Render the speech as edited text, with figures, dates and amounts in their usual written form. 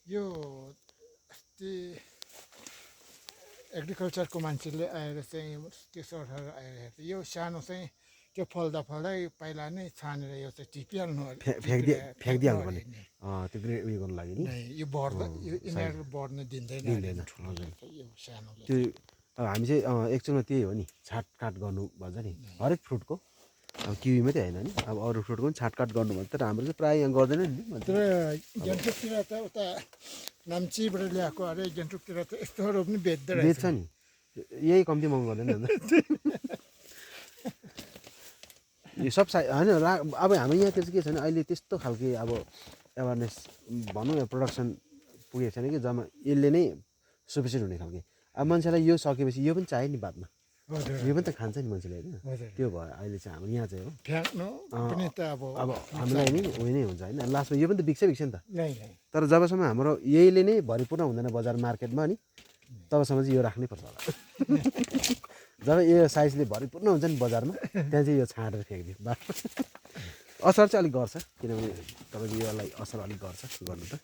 यो अस्ति एग्रिकल्चरको मान्छेले आएर चाहिँ त्यो सरहरू आएर हेर्छ यो सानो चाहिँ त्यो फल्दा पहिला नै छानेर यो चाहिँ टिपिहाल्नु फ्याँकिदिहाल्नु भने त्यो उयो गर्नु लागि नि यो बढ्दा यो यिनीहरू बढ्न दिँदैन यो सानोले त्यो अब हामी चाहिँ एक्चुअलमा त्यही हो नि छाटकाट गर्नु भन्छ नि हरेक फ्रुटको अब किवी मात्रै होइन नि अब अरू फ्रुटको पनि छाटकाट गर्नु भन्छ तर हाम्रो चाहिँ प्रायः यहाँ गर्दैन नि भन्छ तर गान्तोकतिर त उता नाम्चीबाट ल्याएको अरे गान्तोकतिर त यस्तोहरू पनि बेच्दो रहेछ बेच्छ नि यही कम्ती महँगो गर्दैन अन्त यो सब होइन अब हाम्रो यहाँतिर चाहिँ के छैन अहिले त्यस्तो खालके अब एवारनेस भनौँ न प्रोडक्सन पुगेको छैन कि जम्मा यसले नै सफिसियन्ट हुने खालके अब मान्छेलाई यो सकेपछि यो पनि चाहियो नि बादमा यो पनि त खान्छ नि मान्छेले होइन त्यो भएर अहिले चाहिँ हाम्रो यहाँ चाहिँ हो फ्याँक्नु पनि त अब हामीलाई नि उयो नै हुन्छ होइन लास्टमा यो पनि त बिक्छ नि त नै तर जबसम्म हाम्रो यहीले नै भरिपूर्ण हुँदैन बजार मार्केटमा नि तबसम्म चाहिँ यो राख्नै पर्छ होला जब यो साइजले भरिपूर्ण हुन्छ नि बजारमा त्यहाँ चाहिँ यो छाँटेर फ्याँकिदियो असर चाहिँ अलिक गर्छ किनभने तपाईँको योलाई असर अलिक गर्छ गर्नु त